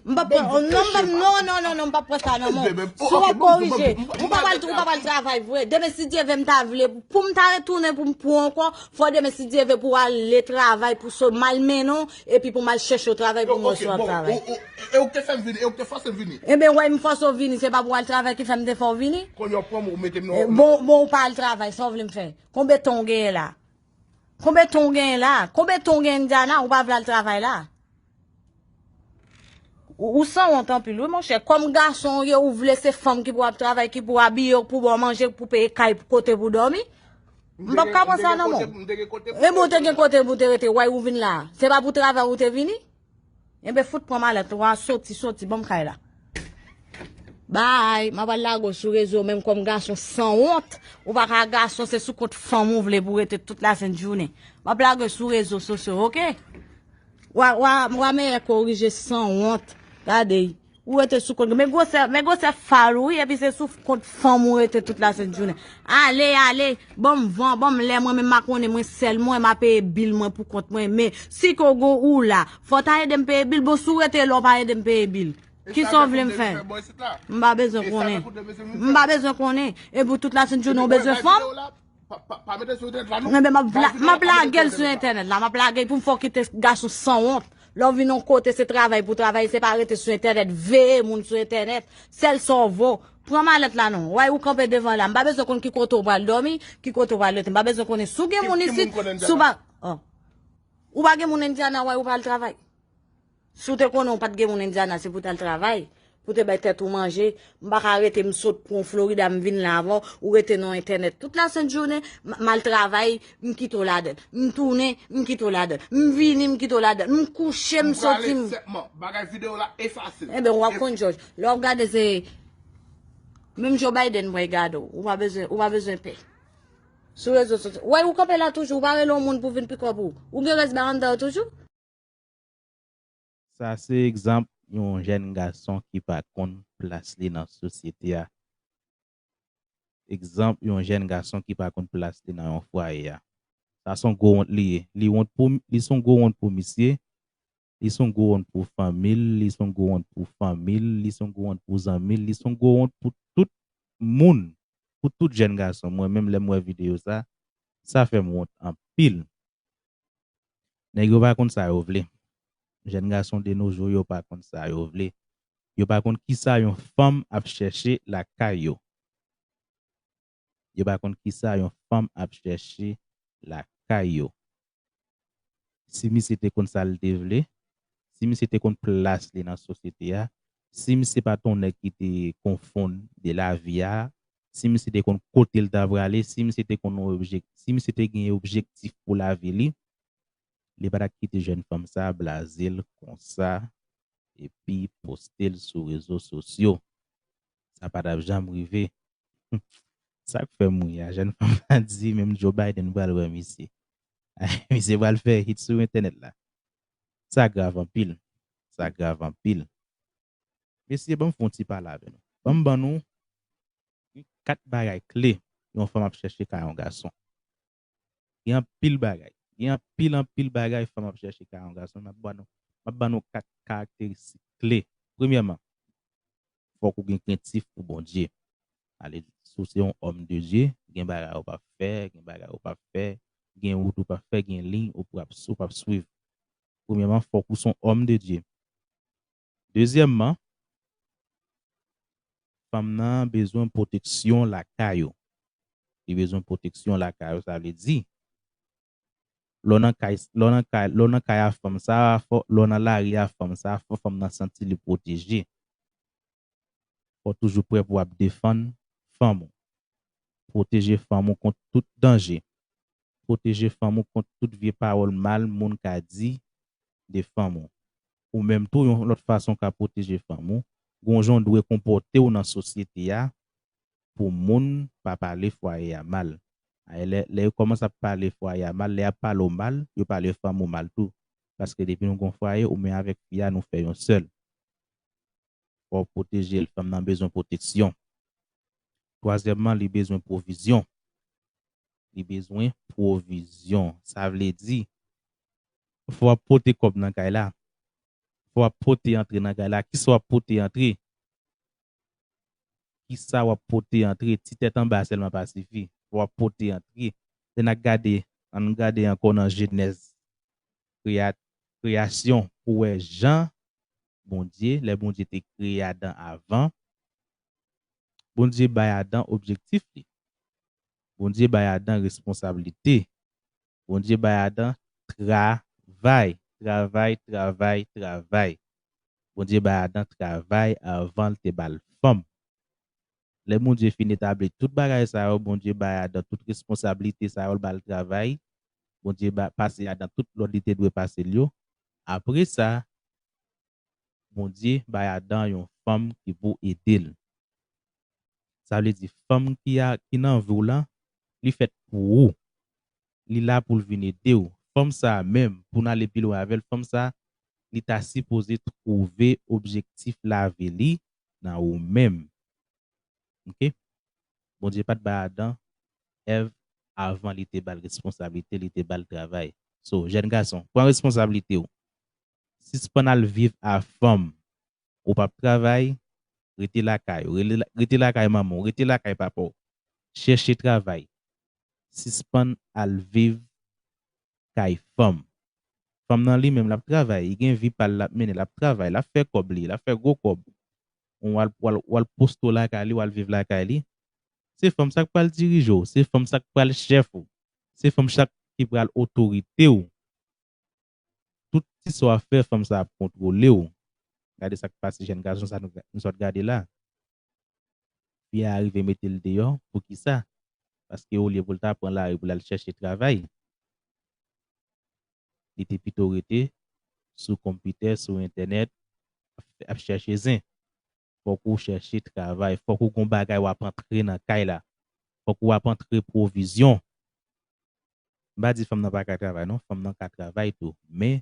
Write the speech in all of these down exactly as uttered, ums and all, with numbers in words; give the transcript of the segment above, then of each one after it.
M p ap pran, non, m p ap, non, non, non, non, m p ap pran sa nan men w. Si w ap korije, ou pa pral, ou pa pral travay vre. Demen, si Dye vle, m ta vle, pou m ta retounen, pou m pran w ankò, fò demen, si Dye vle, pou w ale travay, pou so m al mennen w, epi pou m al chèche w travay, pou m wè si w ap travay. E ou k te fè m vini, e ou k te fòse m vini. Ebyen, wè, m fòse w vini, se pa pou w al travay ki fè m te fè w vini. Kounye a w pran m, ou mete m nan. Bon, bon, ou pa al travay, sa w vle m fè? Konbyen tan w genyen la? Konbyen tan w genyen la? Konbyen tan w genyen Indiana, ou pa vle al travay la? Ou, ou sanwont anpil, wi, monchè. Kòm gason w ye, ou vle se fanm ki pou ap travay, ki pou abiye w, pou ba w manje, pou peye kay, pou kote pou dòmi. M p ap ka pran sa nan men w. E bon, ou te gen kote pou w te rete, why ou vin la? Se pa pou travay ou te vini? Enben, fout pran malèt ou a, soti, soti, ban m kay la. Bay, m ap al lage w sou rezo, menm kòm gason sanwont. Ou pa ka gason, se sou kont fanm ou vle pou w rete tout lasent jounen. M ap lage w sou rezo sosyo, oke? Wa, wa, wa mèyè korije sanwont. Gade, ou rete sou kont. Men gwosè, men gwosè fal ou, wi, epi se sou kont fanm ou rete tout lasent jounen. Ale, ale, ban m van, ban m lè, mwen menm m a konnen mwen sèl mwen, m a peye bil mwen pou kont mwen. Men, si ke w gon ou la, fò w ta ede m peye bil, bon, si w rete la, w pa ede m peye bil. Kisa w vle m fè? M pa bezwen konnen. M pa bezwen konnen. E pou tout lasent jounen, w bezwen fanm? Pa, pa, pa mete sou entènèt la, non. Enben, m ap vla-, m ap lage l sou entènèt la. M ap lage l pou m fè w kite gason sanwont. Lè w vin yon kote, se travay pou travay, se pa rete sou entènèt, veye moun sou entènèt. Sèl sa w vo. Pran malèt la, non. Why ou kanpe devan la? M pa bezwen konn ki kote w pral dòmi, ki kote w pral rete. M pa bezwen konnen si w gen moun isit, si w pa, oh. Ou pa gen moun Indiana, why ou pa al travay? Si w te konnen w pa t gen moun Indiana, se pou w t al travay, pou w te bay tèt ou manje. M pa ka rete, m sot pran w Florida, m vin la avè w, ou rete nan entènèt tout lasent jounen, m, m al travay, m kite w ladan l. M tounen, m kite w ladan l. M vini, m kite w ladan l. M kouche, m soti, m. Ou prale sèlman, bagay videyo la efase. Enben, w ap konn jòj. Lè w ap gade, se menm Joe Biden mwen gade w. Ou pa bezwen, ou pa bezwen pè. Sou rezo sosyo. Why ou kanpe la toujou, ou pa rele yon moun pou vin pikòp ou. Ou gen rès ba anndan w toujou? Sa se egzanp yon jèn gason ki pa konn plas li nan sosyete a. Egzanp yon jèn gason ki pa konn plas li nan yon fwaye a. Sa se yon gwo wont li ye. Li wont pou, li se yon gwo wont pou misye. Li se yon gwo wont pou fanmi l, li se yon gwo wont pou fanmi l, li se yon gwo wont pou zanmi l, li se yon gwo wont pou tout moun, pou tout jèn gason. Mwen menm, lè m wè videyo sa, sa fè m wont anpil. Nèg yo pa konn sa yo vle. Jèn gason de nos jours yo pa konn sa yo vle. Yo pa konn kisa yon fanm ap chèche lakay yo. Yo pa konn kisa yon fanm ap chèche lakay yo. Si misye te konn sa l te vle, si misye te konn plas li nan sosyete a, si misye pa t yon nèg ki te konfonn de lavi a, si misye te konn kote l ta prale, si misye te konn yon objek-, si misye te gen objektif pou lavi li, li pa t ap kite jèn fanm sa blaze l konsa, epi poste l sou rezo sosyo. Sa pa t ap janm rive. Sa k fè m ri a, jèn fanm la di menm Joe Biden pral wè misye. Misye pral fè hit sou entènèt la. Sa grav anpil. Sa grav anpil. Mesye, ban m fè yon ti pale avè nou. Ban m ban nou kat bagay kle yon fanm ap chèche kay yon gason. Gen anpil bagay. Gen anpil, anpil bagay fanm ap chèche kay yon gason. M ap ban nou, m ap ban nou kat karakteristik kle. Premyèman, fòk ou gen krentif pou Bondye. Ale, si w se yon òm de Dye, gen bagay ou p ap fè, gen bagay ou p ap fè, gen wout ou p ap fè, gen liy ou p ap, ou p ap swiv. Premyèman, fòk ou se yon òm de Dye. Dezyèmman, fanm nan bezwen pwoteksyon lakay ou. Li bezwen pwoteksyon lakay ou, sa vle di, lè w nan kay, lè w nan kay, lè w nan kay a fanm sa a, fò, lè w nan lari a fanm sa a, fò fanm nan santi li pwoteje. Fò w toujou prè pou w ap defann fanm ou. Pwoteje fanm ou kont tout danje. Pwoteje fanm ou kont tout vye pawòl mal moun ka di de fanm ou. Ou menm tou, yon lòt fason w ka pwoteje fanm ou, gon jan w dwe konpòte w nan sosyete a pou moun pa pale fwaye a mal. Ay, lè, lè yo kòmanse ap pale fwaye a mal, lè y ap pale w mal, yo pale fanm ou mal tou. Paske depi nou gon fwaye, ou menm avèk fi a, nou fè yon sèl. Fò w pwoteje l, fanm nan bezwen pwoteksyon. Twazyèmman, li bezwen pwovizyon. Li bezwen pwovizyon. Sa vle di, fò w ap pote kòb nan kay la. Fò w ap pote antre nan kay la. Kisa w ap pote antre? Kisa w ap pote antre? Ti tèt anba sèlman pa sifi. Fò w ap pote antre. Lè n ap gade, ann gade ankò nan Jenèz, kreya-, kreyasyon, pou wè jan Bondye, lè Bondye te kreye Adan avan, Bondye bay Adan objektif li. Bondye bay Adan responsablite. Bondye bay Adan travay, travay, travay, travay. Bondye bay Adan travay avan l te ba l fanm. Lè Bondye fin etabli tout bagay sa yo, Bondye bay Adan tout responsablite sa yo, l ba l travay. Bondye ba, pase Adan tout lòd li te dwe pase l yo. Apre sa, Bondye bay Adan yon fanm ki pou ede l. Sa vle di, fanm ki a, ki nan vi w lan, li fèt pou ou. Li la pou l vin ede w. Fanm sa a menm, pou n ale pi lwen avè l, fanm sa a, li ta sipoze twouve objektif lavi li nan ou menm. Oke? Bondye pa t bay Adan, Èv, avan li te ba l responsablite, li te ba l travay. So, jèn gason, pran responsablite w. Sispann al viv a fanm. Ou p ap travay, rete lakay ou. Rele-, rete lakay manman w, rete lakay papa w. Chèche travay. Sispann al viv kay fanm. Fanm nan li menm, l ap travay, li gen vi pa l l ap mennen, l ap travay, l ap fè kòb li, l ap fè gwo kòb. Ou al, ou al, ou al poste w lakay li, ou al viv lakay li. Se fanm sa k pral dirije w, se fanm sa k pral chèf ou, se fanm sa ki pral otorite w. Tout ti sa w ap fè, fanm sa ap kontwole w. Gade sa k pase jèn gason sa nou, nou sot gade la. Fi a rive mete l deyò, poukisa? Paske olye pou l ta pran lari pou l al chèche travay, li te pito rete sou konpitè, sou entènèt, ap, ap chèche zen. Fòk ou chèche travay, fòk ou gon bagay w ap antre nan kay la, fòk ou ap antre pwovizyon. M pa di fanm nan pa ka travay, non, fanm nan ka travay tou, men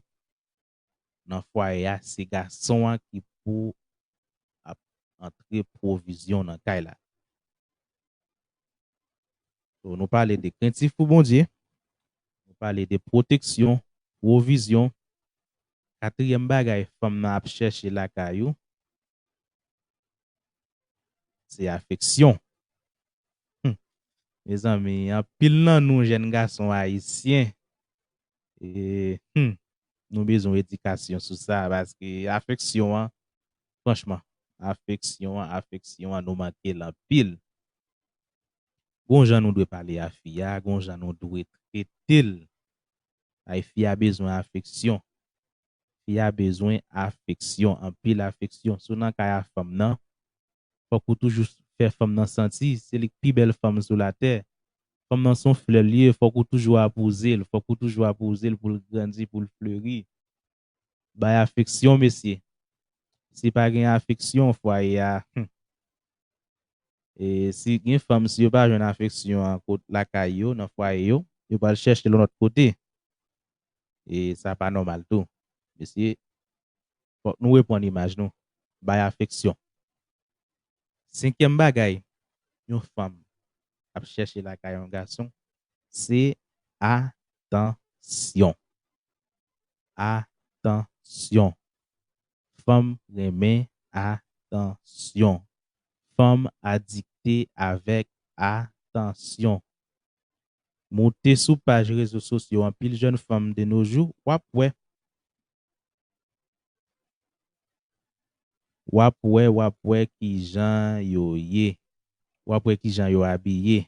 nan fwaye a, se gason an ki pou ap antre pwovizyon nan kay la. So, nou pale de krentif pou Bondye, nou pale de pwoteksyon, pwovizyon. Katriyèm bagay fanm nan ap chèche lakay ou, se afeksyon. Hmm. Mezanmi, anpil nan nou jèn gason ayisyen, e, hmm, nou bezwen edikasyon sou sa, paske afeksyon an, franchman, afeksyon an, afeksyon an, nou manke l anpil. Gon jan nou dwe pale a fi a, gon jan nou dwe trete l. Ay, fi a bezwen afeksyon. Fi a bezwen afeksyon, anpil afeksyon. Si w nan kay a fanm nan, fòk ou toujou fè fanm nan santi se li k pi bèl fanm sou latè. Fanm nan se yon flè l ye, fòk ou toujou apouze l, fòk ou toujou apouze l pou l grandi, pou l fleri. Bay afeksyon, mesye. Si pa gen afeksyon, fwaye a, hmm. E si gen fanm, si yo pa jwenn afeksyon an kot lakay yo, nan fwaye yo, yo pral chèche l yon lòt kote. E sa pa nòmal tou. Mesye, fòk nou reprann imaj nou. Bay afeksyon. Senkyèm bagay yon fanm ap chèche lakay yon gason, se atansyon. Atansyon. Fanm renmen atansyon. Fanm adikte avèk atansyon. Moute sou paj rezo sosyo anpil jèn fanm de nos jours, w ap wè. W ap wè, w ap wè kijan yo ye. W ap wè kijan yo abiye.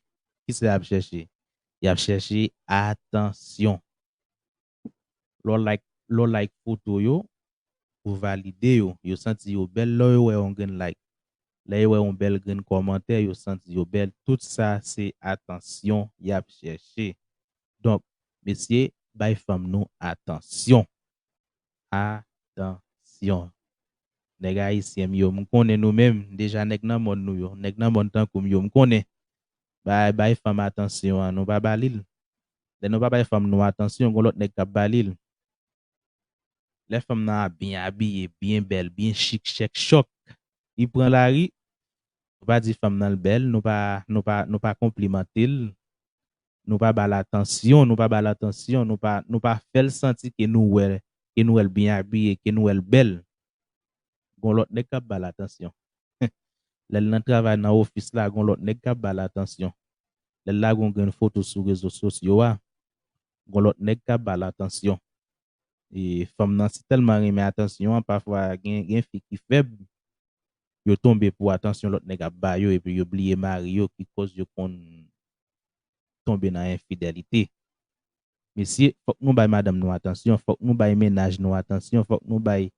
Kisa y ap chèche? Y ap chèche atansyon. Lè w like, lè w like foto yo, ou valide yo. Yo santi yo bèl lè yo wè yon grenn like. Lè yo wè yon bèl grenn kòmantè, yo santi yo bèl. Tout sa se atansyon y ap chèche. Donk, mesye, bay fanm nou atansyon. Atansyon. Nèg ayisyen m yo, m konnen nou menm, deja nèg nan mòn nou yo, nèg nan mòn tankou m yo, m konnen. Bay, bay fanm atansyon an, nou pa ba li l. Lè nou pa bay fanm nou atansyon, gon lòt nèg k ap ba li l. Lè fanm nan ap byen abiye, byen bèl, byen chik, chèk, chòk, li pran lari, nou pa di fanm nan l bèl, nou pa, nou pa, nou pa konplimante l, nou pa ba l atansyon, nou pa ba l atansyon, nou pa, nou pa fè l santi ke nou wè, ke nou wè l byen abiye, ke nou wè l bèl. gon lòt nèg k ap ba l atansyon. Lè l nan travay nan ofis la, gon lòt nèg k ap ba l atansyon. Lè l lage yon grenn foto sou rezo sosyo a, gon lòt nèg k ap ba l atansyon. E fanm nan si tèlman renmen atansyon an, pafwa gen, gen fi ki fèb, yo tonbe pou atansyon lòt nèg ap ba yo, epi yo bliye mari yo, ki koz yo konn tonbe nan enfidèlite. Mesye, fòk nou bay madanm nou atansyon, fòk nou bay mennaj nou atansyon, fòk nou bay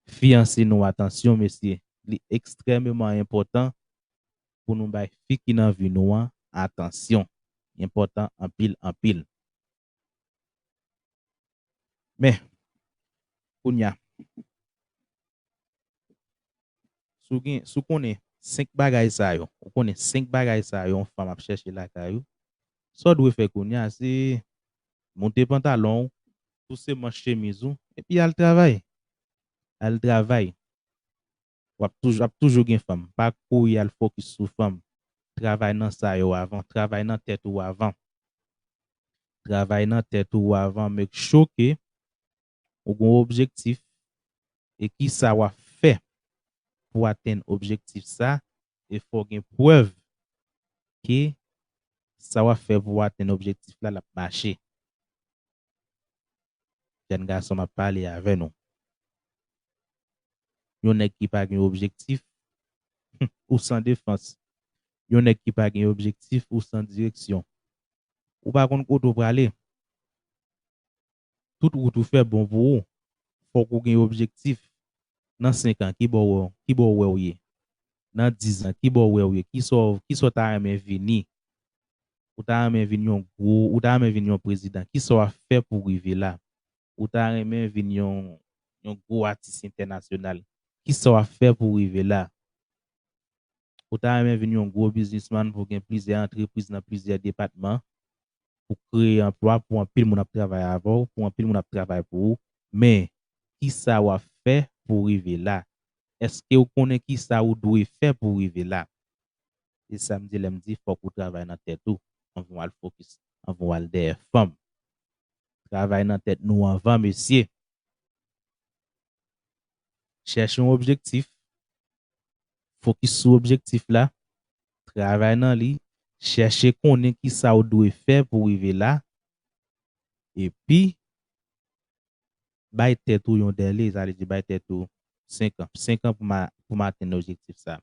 fiyanse nou atansyon, mesye. Li ekstrèmeman enpòtan pou nou bay fi ki nan vi nou an atansyon. Enpòtan anpil, anpil. Men, kounye a, si w gen, si w konnen senk bagay sa yo, ou konnen senk bagay sa yo yon fanm ap chèche lakay ou, sa w dwe fè kounye a, se monte pantalon w, touse manch chemiz ou, epi al travay. Al travay. W ap toujou, ap toujou gen fanm. Pa kouri al fokis sou fanm. Travay nan sa yo avan. Travay nan tèt ou avan. Travay nan tèt ou avan. Make sure ke ou gen yon objektif e ki sa w ap fè pou atenn objektif sa, e fò w gen prèv ke sa w ap fè pou w atenn objektif la, l ap mache. Jèn gason, m ap pale avè nou. Yon nèg ki pa gen objektif, ou san defans. Yon nèg ki pa gen objektif, ou san direksyon. Ou pa konn kote w prale. Tout wout ou fè bon pou ou. Fòk ou gen objektif. Nan senk an, ki bò w wè, ki bò w wè w ye? Nan diz an, ki bò w wè w ye? Ki sa w, ki sa w ta renmen vini? Ou ta renmen vin yon gwo, ou ta renmen vin yon prezidan. Ki sa w ap fè pou w rive la? Ou ta renmen vin yon, yon gwo atis entènasyonal. Ki sa w ap fè pou w rive la? Ou ta renmen vin yon gwo biznismann pou w gen plizyè antrepriz nan plizyè depatman, pou kreye anplwa pou anpil moun ap travay avè w, pou anpil moun ap travay pou ou. Men, ki sa w ap fè pou w rive la? Èske w konnen ki sa w dwe fè pou w rive la? E sa m di lè m di fòk ou travay nan tèt ou, anvan w al fokis, anvan w al dèyè fanm. Travay nan tèt nou anvan, mesye. Chèche yon objektif, fokis sou objektif la, travay nan li, chèche konnen ki sa w dwe fè pou w rive la, epi bay tèt ou yon dèle, sa vle di bay tèt ou senk an, senk an pou m a, pou m atenn objektif sa.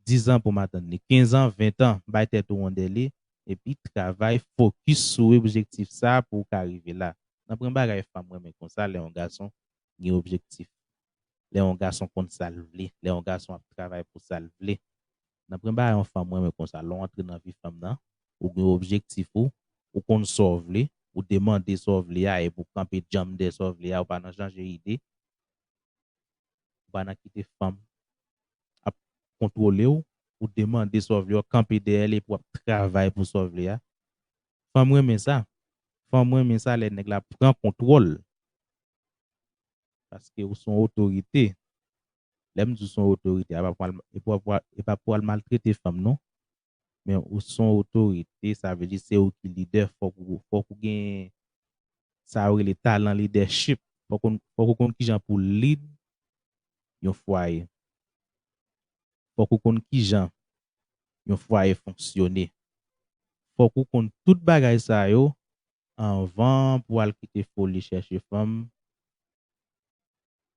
Diz an pou m atenn li, kenz an, ven an, bay tèt ou yon dèle, epi travay, fokis sou objektif sa pou w ka rive la. Nan pwen bagay fanm renmen konsa, lè yon gason gen objektif. Lè yon gason konn sa l vle, lè yon gason ap travay pou sa l vle. Nan pwen bagay yon fanm renmen konsa, lè w antre nan vi fanm nan, ou gen objektif ou, ou konn sa w vle, ou demande sa w vle a, epi w kanpe djanm dèyè sa w vle a, ou pa nan chanje ide, ou pa nan kite fanm ap kontwole w, ou demande sa w vle, w kanpe dèyè l epi w ap travay pou sa w vle a. Fanm renmen sa. Fanm renmen sa lè nèg la pran kontwòl. Paske ou se yon otorite. Lè m di w se yon otorite, a pa pou al, e pa pou al, e pa pou al maltrete fanm non. Men ou se yon otorite, sa vle di se ou ki lidè, fòk ou, fòk ou gen, sa yo rele talan leadership. Fòk ou, fòk ou konn kijan pou lead yon fwaye. Fòk ou konn kijan yon fwaye fonksyone. Fòk ou konn tout bagay sa yo anvan pou al kite foli chèche fanm,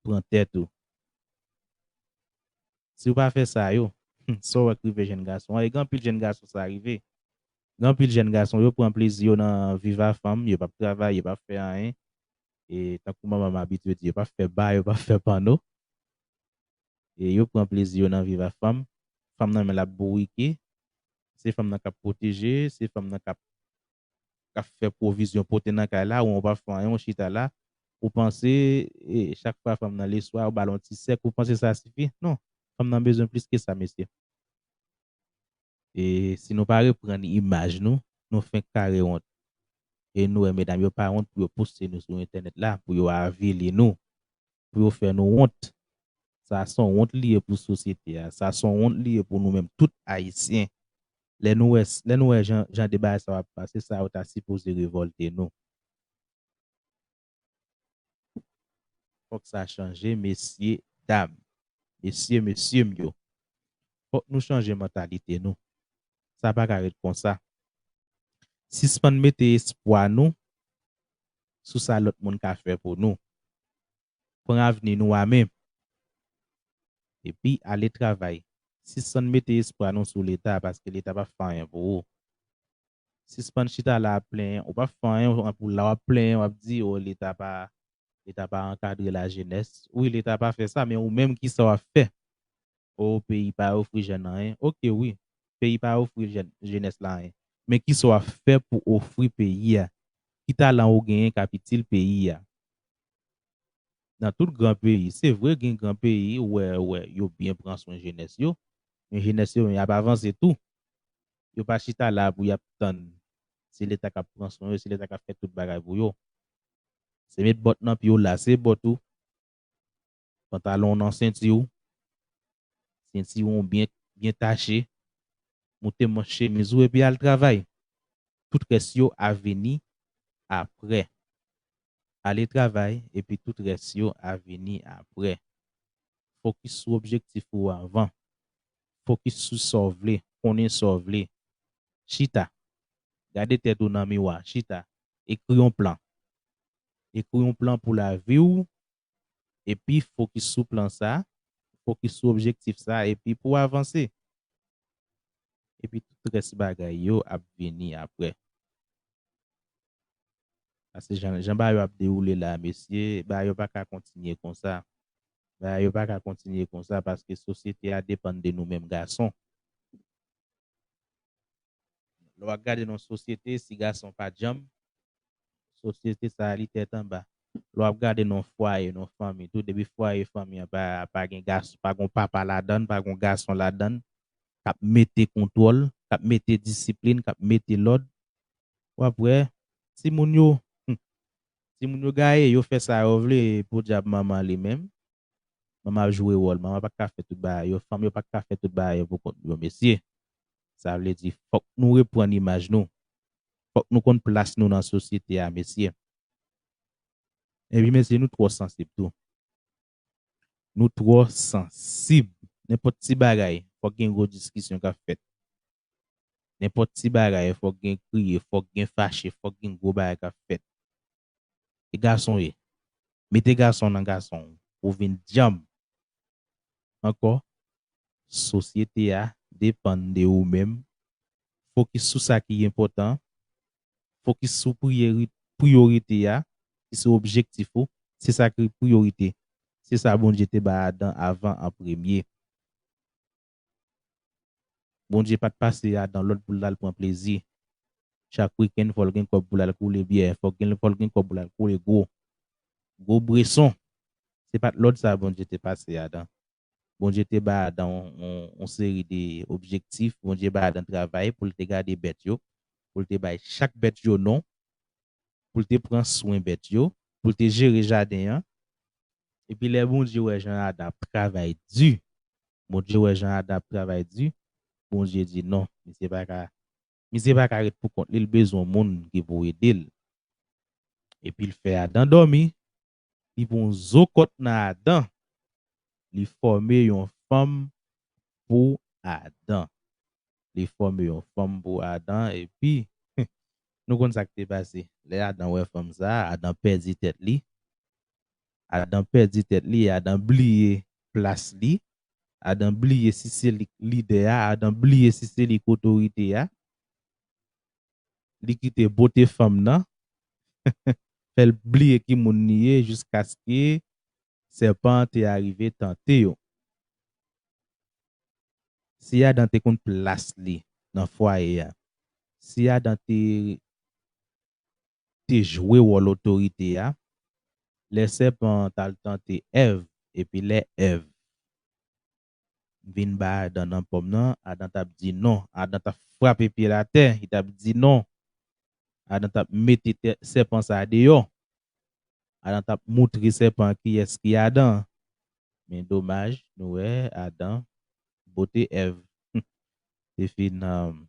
pran tèt ou. Si w pa fè sa yo, sa w wè k rive jèn gason an, e gen anpil jèn gason sa rive. Gen anpil jèn gason, yo pran plezi yo nan viv a fanm, yo p ap travay, yo p ap fè anyen. E tankou manman m abitye di, yo p ap fè ba, yo p ap fè panno. E yo pran plezi yo nan viv a fanm. Fanm nan men l ap bourike. Se fanm nan k ap pwoteje, se fanm nan k ap, k ap fè pwovizyon pote nan kay la, ou pa fè anyen, ou chita la. Ou panse, e, chak fwa fanm nan leswa, ou ba l yon ti sèk, ou panse sa sifi? Non. Fanm nan bezwen plis ke sa, mesye. E si nou pa reprann imaj nou, nou fenk kare wont. E nou wè medam yo pa wont pou yo poste nou sou entènèt la, pou yo avili nou, pou yo fè nou wont. Sa se yon wont li ye pou sosyete a, sa se yon wont li ye pou nou menm tout Ayisyen. Lè nou wè, lè nou wè jan, jan de bagay sa yo ap pase, sa yo ta sipoze revòlte nou. Fòk sa chanje, mesye, dam. Mesye, mesye m yo, fòk nou chanje mantalite nou. Sa pa ka ret konsa. Sispann mete espwa nou sou sa lòt moun ka fè pou nou. Pran avni nou a men. Epi ale travay. Sispann mete espwa nou sou Leta, paske Leta p ap fè anyen pou ou. Sispann chita la ap plenyen. Ou p ap fè anyen, ou la w ap plenyen, w ap di, o, Leta pa, Leta pa ankadre lajenès. Wi, Leta pa fè sa, men ou menm, kisa w ap fè? O, peyi pa ofri jèn anyen. Oke, wi, peyi pa ofri jèn, jenès la anyen. Men kisa w ap fè pou ofri peyi a? Ki talan ou genyen k ap itil peyi a? Nan tout gran peyi, se vre, gen gran peyi, ou wè, ou wè, yo byen pran swen jenès yo. Men jenès yo, y ap avanse tou. Yo pa chita la pou y ap tann se Leta k ap pran swen yo, se Leta k ap fè tout bagay pou yo. Se met bòt nan pye w, lase bòt ou, pantalon w nan senti w, sentiwon w byen, byen tache, moute manch chemiz ou epi al travay. Tout rès yo a vini aprè. Ale travay, epi tout rès yo a vini aprè. Fokis sou objektif ou anvan. Fokis sou sa w vle, konnen sa w vle. Chita. Gade tèt ou nan miwa, chita. Ekri yon plan. Ekri yon plan pou lavi w, epi fokis sou plan sa, fokis sou objektif sa, epi pou w avanse. Epi tout rès bagay yo ap vini aprè. Paske jan, jan bagay yo ap dewoule la, mesye, bagay yo pa ka kontinye konsa. Bagay yo pa ka kontinye konsa paske sosyete a depann de nou menm gason. Lè w ap gade nan sosyete, si gason pa djanm, sosyete sa a li tèt anba. Lè w ap gade nan fwaye, nan fanmi tou, depi fwaye fanmi an pa, pa gen gason, pa gen papa ladan l, pa gen gason ladan l, k ap mete kontwòl, k ap mete disiplin, k ap mete lòd, w ap wè timoun yo, hmm, timoun yo gaye, yo fè sa yo vle, podyab manman li menm. Manman ap jwe wòl, manman pa ka fè tout bagay yo, fanm yo pa ka fè tout bagay yo pou kont yo, mesye. Sa vle di, fòk nou reprann imaj nou. Fòk nou konn plas nou nan sosyete a, mesye. Epi, mesye, nou twò sansib tou. Nou twò sansib. Nenpòt ti bagay, fòk gen gwo diskisyon k ap fèt. Nenpòt ti bagay, fòk gen kriye, fòk gen fache, fòk gen gwo bagay k ap fèt. E gason ye. Mete gason nan gason w pou w vin djanm. Ankò, sosyete a depann de ou menm. Fokis sou sa ki enpòtan. Fokis sou priyori-, priyorite a, ki se objektif ou. Se sa ki priyorite. Se sa Bondye te bay Adan avan an premye. Bondye pa t pase Adan lòd pou l al pran plezi. Chak wikenn, fò l gen kòb pou l al koule byè, fò gen, fò l gen kòb pou l al koule gwo, gwo bweson. Se pa t lòd sa Bondye te pase Adan. Bondye te bay Adan yon, yon, yon seri de objektif. Bondye bay Adan travay pou l te gade bèt yo, pou l te bay chak bèt yo non, pou l te pran swen bèt yo, pou l te jere jaden an. Epi lè Bondye wè jan Adan ap travay di, Bondye wè jan Adan ap travay di, Bondye di non, misye pa ka, misye pa ka ret pou kont li, l bezwen moun ki pou ede l. Epi l fè Adan dòmi, li pran yon zo kòt nan Adan, li fòme yon fanm pou Adan. Li fòme yon fanm pou Adan, epi nou konn sa k te pase. Lè Adan wè fanm sa a, Adan pèdi tèt li. Adan pèdi tèt li, Adan bliye plas li, Adan bliye si se li k lidè a, Adan bliye si se li k otorite a. Li kite bote fanm nan, fè l bliye ki moun li ye jiskaske sèpan an te arive tante yo. Si Adan te konn plas li nan fwaye a, si Adan te, te jwe wòl otorite a, lè sèpan an t al tante Èv, epi lè Èv vin ba Adan nan pòm nan, Adan t ap di non. Adan t ap frape pye l atè, li t ap di non. Adan t ap mete tè-, sèpan sa a deyò. Adan t ap moutre sèpan an kiyès ki Adan. Men domaj, nou wè Adan bote Èv. Te fin, um,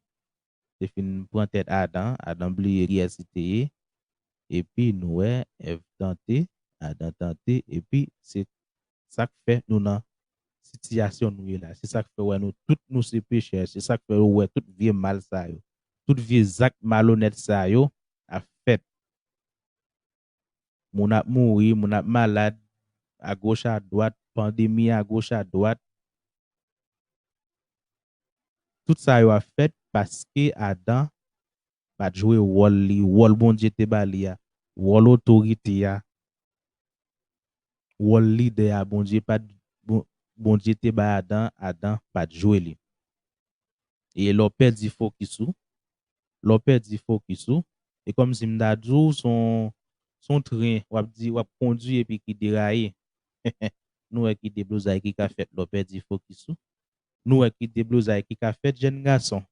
te fin pran tèt Adan, Adan bliye kiyès li te ye. Epi nou wè Èv tante, Adan tante, epi se sa k fè nou nan sitiyasyon nou ye la. Se sa k fè w wè nou tout nou se pechè. Se sa k fè w wè tout vye mal sa yo, tout vye zak malonèt sa yo ap fèt. Moun ap mouri, moun ap malad, agoch adwat, pandemi agoch adwat. Tout sa yo ap fèt paske Adan pa t jwe wòl li, wòl Bondye te ba li a, wòl otorite a, wòl lidè a, Bondye pa t, Bon-, Bondye te ba Adan, Adan pa t jwe li. E lè w pèdi fokis ou, lè w pèdi fokis ou, e kòmsi m ta di w, se yon, se yon tren w ap di, w ap kondui epi ki deraye. Nou wè ki deblozay ki ka fèt lè w pèdi fokis ou. Nou wè ki deblozay ki ka fèt, jèn gason.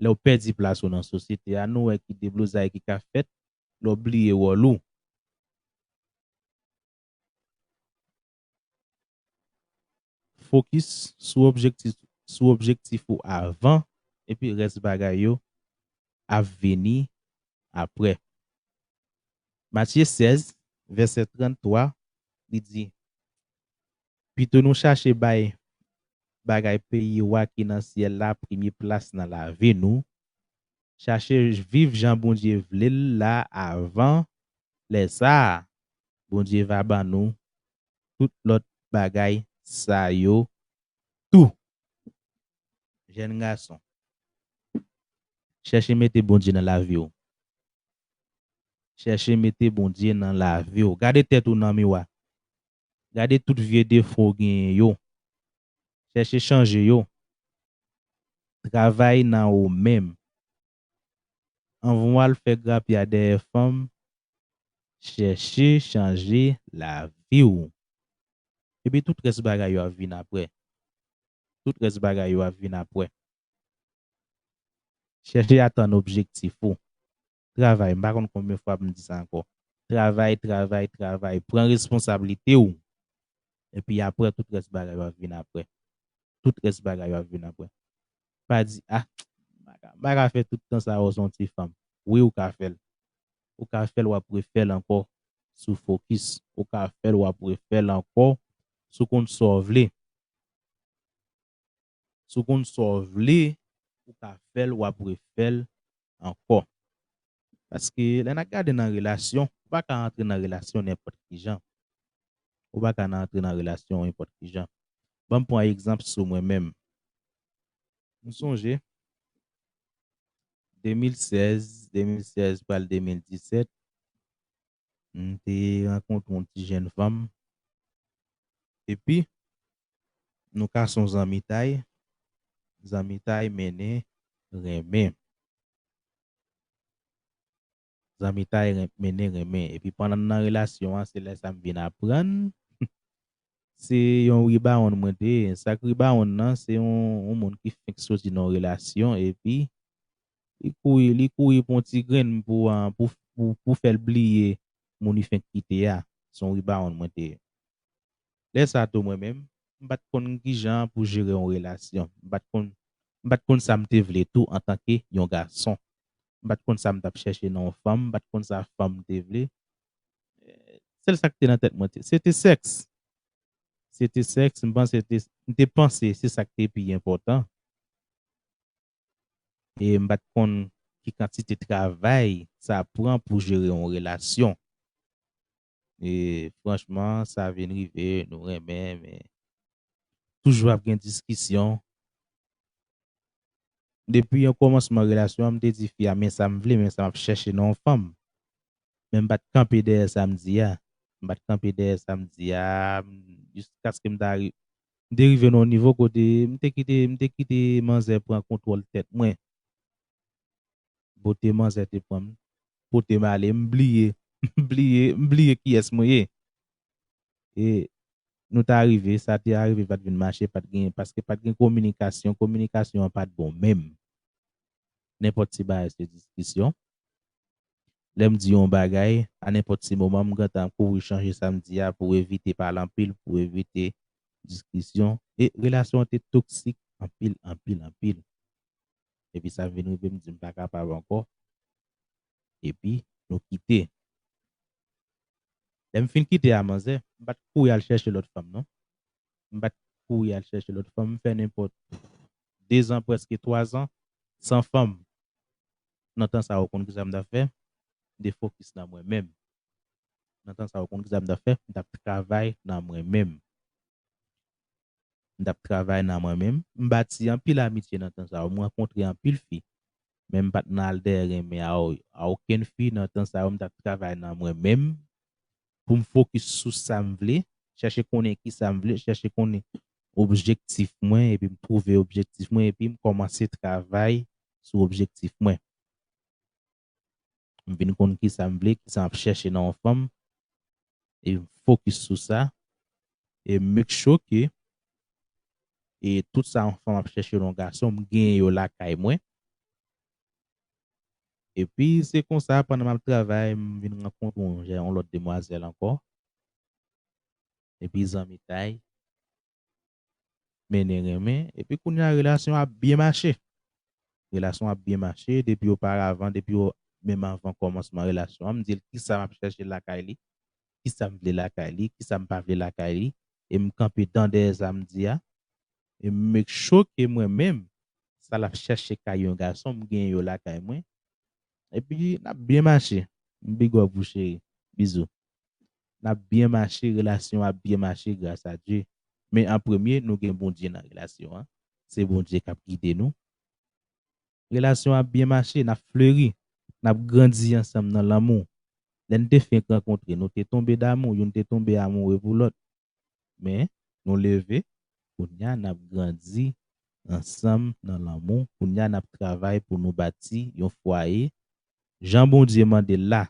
Lè w pèdi plas ou nan sosyete a, nou wè ki deblozay ki ka fèt lè w bliye wòl ou. Fokis sou objektif, sou objektif ou avan, epi rès bagay yo ap vini apre. Matye sèz, vèsè tranntwa, li di, pito nou chache bay bagay peyi wa ki nan syèl la premye plas nan lavi nou, chache viv jan Bondye vle l la avan, lè sa a, Bondye va ban nou tout lòt bagay sa yo tou. Jèn gason, chèche mete Bondye nan lavi w. Chèche mete Bondye nan lavi w. Gade tèt ou nan miwa. Gade tout vye defo w genyen yo. Chèche chanje yo. Travay nan ou menm. Anvan w al fè grapya dèyè fanm, chèche chanje lavi w. Epi tout rès bagay yo ap vin apre. Tout rès bagay yo ap vin apre. Chèche atenn objektif ou. Travay, m pa konn konbyen fwa m di sa ankò. Travay, travay, travay. Pran responsablite w. Epi apre, tout rès bagay yo ap vin apre. Tout rès bagay yo ap vin apre. Pa di, ah, m pa ka, m pa ka fè tout tan sa yo, se yon ti fanm. Wi, ou ka fè l. Ou ka fè l, w ap refè l ankò si w fokis. Ou ka fè l, w ap refè l ankò si w konn sa w vle. Si w konn sa w vle, ou ka fè l, w ap refè l ankò. Paske lè n ap gade nan relasyon, ou pa ka antre nan relasyon nenpòt ki jan. Ou pa ka nan antre nan relasyon nenpòt ki jan. Ban m pran egzanp sou mwen menm. M sonje, de mil sèz, de mil sèz pral de mil disèt, m te rankontre yon ti jèn fanm. Epi, nou ka se yon zanmitay, zanmitay mennen renmen. Zanmitay ren-, mennen renmen. Epi pandan n nan relasyon an, se lè sa m vin aprann, se yon ribawonn mwen te ye. Sa k ribawonn nan, se yon, yon moun ki fenk soti nan yon relasyon, epi li kouri, li kouri pou yon ti grenn pou, ah, pou, pou, pou fè l bliye moun li fenk kite a. Se yon ribawonn mwen te ye. Lè sa tou mwen menm, m pa t konn kijan pou jere yon relasyon. M pa t konn, m pa t konn sa m te vle tou antanke yon gason. M pa t konn sa m t ap chèche nan yon fanm, m pa t konn sa fanm te vle. Eh, sèl sa k te nan tèt mwen, te, se te sèks. Se te sèks, m panse te, m te panse se sa k te pi enpòtan. E m pa t konn ki kantite travay sa pran pou jere yon relasyon. E franchman, sa vin rive, nou renmen, men toujou ap gen diskisyon. Depi yon kòmansman relasyon an, m te di fi a, men sa m vle, men sa m ap chèche nan yon fanm. Men m pa t kanpe dèyè sa m di a. M pa t kanpe dèyè sa m di a, m, jiskaske m ta ri-, m te rive nan yon nivo kote m te kite, m te kite manzè pran kontwòl tèt mwen. Bote manzè te pran m, pote m ale, m bliye, m bliye, m bliye kiyès mwen ye. E nou ta rive, sa te arive, pa t vin mache, pa t gen, paske pa t gen kominikasyon, kominikasyon an pa t bon menm. Nenpòt ti bagay se diskisyon. Lè m di yon bagay, a nenpòt ti moman, m gentan kouri chanje sa m di a pou evite pale anpil, pou evite diskisyon. E relasyon an te toksik anpil, anpil, anpil. Epi sa vin rive, m di m pa kapab ankò. Epi nou kite. Lè m fin kite a manzè, m pa t kouri al chèche lòt fanm, non. M pa t kouri al chèche lòt fanm, m fè nenpòt de zan, prèske twa zan, san fanm. Nan tan sa yo, ou konn kisa m t ap fè? M te fokis nan mwen menm. Nan tan sa yo, ou konn kisa m t ap fè? M t ap travay nan mwen menm. M t ap travay nan mwen menm. M bati anpil amitye nan tan sa yo. M rankontre anpil fi. Men m pa t nan al dèyè renmen a, a okenn fi nan tan sa yo. M t ap travay nan mwen menm pou m fokis sou sa m vle, chèche konnen kisa m vle, chèche konnen objektif mwen, epi m twouve objektif mwen, epi m kòmanse travay sou objektif mwen. M vin konn kisa m vle, kisa m ap chèche nan yon fanm, e m fokis sou sa, e m make sure ke e tout sa yon fanm ap chèche nan yon gason, m genyen yo lakay mwen. Epi se konsa, pandan m ap travay, m vin rankontre yon, yon lòt demwazèl ankò. Epi zanmitay, mennen renmen, epi kounye a relasyon ap byen mache. Relasyon ap byen mache, depi oparavan, depi o-, menm anvan kòmansman relasyon an, m di l kisa m ap chèche lakay li, kisa m vle lakay li, kisa m pa vle lakay li, e m kanpe dan dèyè sa m di a, e m make sure ke mwen menm, sa l ap chèche kay yon gason, m genyen yo lakay mwen, epi n ap byen mache. M big up ou cheri. Bizou. N ap byen mache, relasyon ap byen mache gras a Dye. Men an premye, nou gen Bondye nan relasyon an. Se Bondye k ap gide nou. Relasyon ap byen mache, n ap fleri, n ap grandi ansanm nan lanmou. Lè n te fenk rankontre, nou te tonbe damou, youn te tonbe amoure pou lòt. Men, nou leve, kounye a n ap grandi ansanm nan lanmou, kounye a n ap travay pou nou bati yon fwaye, jan Bondye mande l la.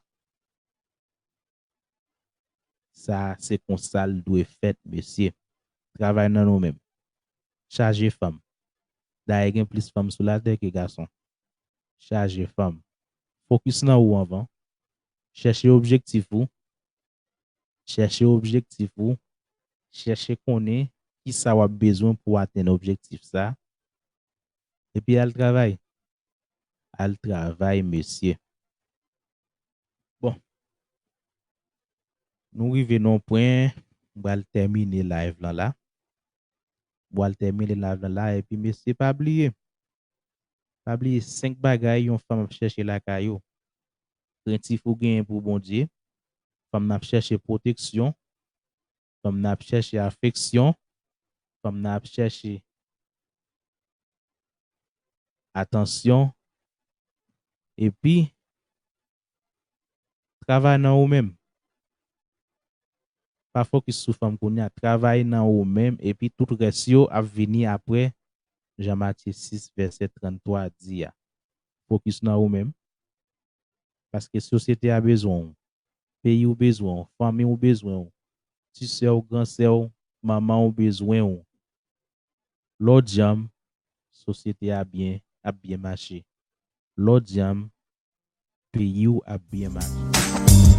Sa se konsa l dwe fèt, mesye. Travay nan nou menm. Chaje fanm. Dayè gen plis fanm sou latè ke gason. Chaje fanm. Fokis nan ou anvan. Chèche objektif ou. Chèche objektif ou. Chèche konnen kisa w ap bezwen pou w atenn objektif sa. Epi al travay. Al travay, mesye. Bon. Nou rive nan yon pwen, m pral tèmine live lan la. M pral tèmine live lan la, epi mesye, pa bliye. Pa bliye senk bagay yon fanm ap chèche lakay ou. Krentif ou genyen pou Bondye. Fanm nan ap chèche pwoteksyon. Fanm nan ap chèche afeksyon. Fanm nan ap chèche atansyon. Epi, travay nan ou menm. Pa fokis sou fanm kounye a. Travay nan ou menm, epi tout rès yo ap vini apre, jan Matye sis, vèsè tranntwa di a. Fokis nan ou menm. Paske sosyete a bezwen w. Peyi w bezwen w. Fanmi w bezwen w. Ti sè w, gran sè w, manman w bezwen w. Lè w djanm, sosyete a byen, ap byen mache. Lè w djanm, peyi w ap byen mache.